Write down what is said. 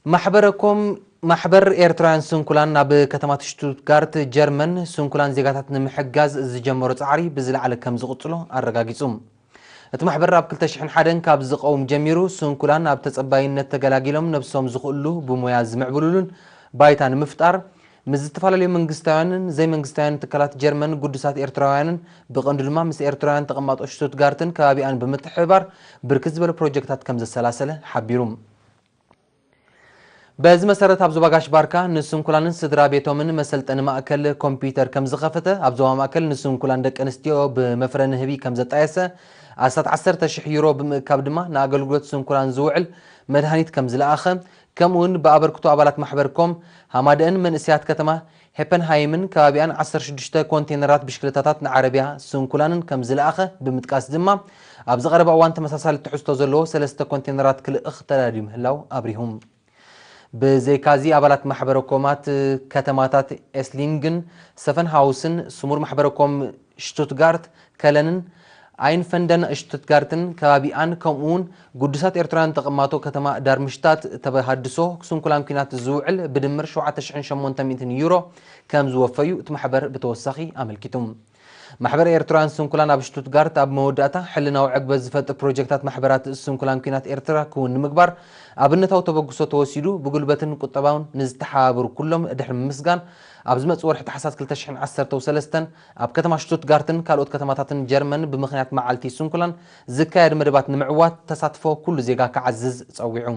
ማሕበረኮም ማሕበር ኤርትራውያን ስንኩላን ናብ ከተማ ሽቱትጋርት ጀርመን ስንኩላን ዜጋታት ንምሕጋዝ ዝጀመሮ ጻዕሪ ብዝለዓለ ከም ዝቕጽሎ ኣረጋጊጹ። እቲ ማሕበር ኣብ ክልተ ሽሕን ሓደን ካብ ዝቐውም ጀሚሩ ስንኩላን ኣብ ተጸባይነት ተገላጊሎም ነብሶም ዝኽእሉ ብሞያ ዝምዕብሉሉን ባይታ ንምፍጣር ምስ ዝተፈላለዩ መንግስታውያንን ዘይመንግስታውያን ትካላት ጀርመን ግዱሳት ኤርትራውያንን ብቐንዱ ድማ ምስ ኤርትራውያን ተቐማጦ ሽቱትጋርትን ከባቢኣን ብምትሕብባር ብርክት ዝበለ ፕሮጀክታት ከም ዘሰላሰለ ሓቢሩ። በዚ መሰረት ኣብ ዞባ ጋሽ ባርካ ንስንኩላንን ስድራ ቤቶምን መሰልጠኒ ማእከል ኮምፒውተር ከም ዝኸፈተ፣ ኣብ ዞባ ማእከል ንስንኩላን ደቂ ኣንስትዮ ብመፍረ ንህቢ ከም ዘጣየሰ፣ ኣስታት ዓሰርተ ሽሕ ዩሮ ብምእካብ ድማ ንኣገልግሎት ስንኩላን ዝውዕል መድሃኒት ከም ዝለኣኸ፣ ከምኡውን ብኣበርክቶ ኣባላት ማሕበርኮም ሃማደእን መንእሰያት ከተማ ሄፐንሃይምን ከባቢኣን ዓሰርተ ሽዱሽተ ኮንቴነራት ብሽክለታታት ንዓረብያ ስንኩላንን ከም ዝለኣኸ ብምጥቃስ ድማ፣ ኣብዚ ቀረባ እዋን ተመሳሳሊ ትሕዝቶ ዘለዎ ሰለስተ ኮንቴነራት ክልእኽ ተዳልዩ ምህላው ኣብሪሁ። ብዘይካዚ ኣባላት ማሕበረኮማት ከተማታት ኤስሊንግን ሰፈንሃውስን ስሙር ማሕበረኮም ሽቱትጋርት ከለንን ኣይንፈንደን ሽቱትጋርትን ከባቢኣን ከምኡውን ግዱሳት ኤርትራውያን ተቐማጦ ከተማ ዳርምሽታት ተበሃድሶ ስንኩላን ኲናት ዝውዕል ብድምር ሸውዓተ ሽሕን ሸሞንተ ሚእትን ዩሮ ከም ዝወፈዩ እቲ ማሕበር ብተወሳኺ ኣመልኪቱ። ማሕበር ኤርትራውያን ስንኩላን ኣብ ሽቱትጋርት ኣብ መወዳእታ ሕልናዊ ዕግበት ዝፈጥር ፕሮጀክታት ማሕበራት ስንኩላን ኲናት ኤርትራ ክውን ንምግባር ኣብነታዊ ተበግሶ ተወሲዱ ብጉልበትን ቁጠባውን ንዝተሓባበሩ ኩሎም ድሕሪ ምምስጋን ኣብ ዝመጽእ ወርሒ ታሕሳስ ክልተ ሽሕን ዓሰርተ ሰለስተን ኣብ ከተማ ሽቱትጋርትን ካልኦት ከተማታትን ጀርመን ብምኽንያት መዓልቲ ስንኩላን ዝካየድ መደባት ንምዕዋት ተሳትፎ ኩሉ ዜጋ ክዓዝዝ ጸዊዑ።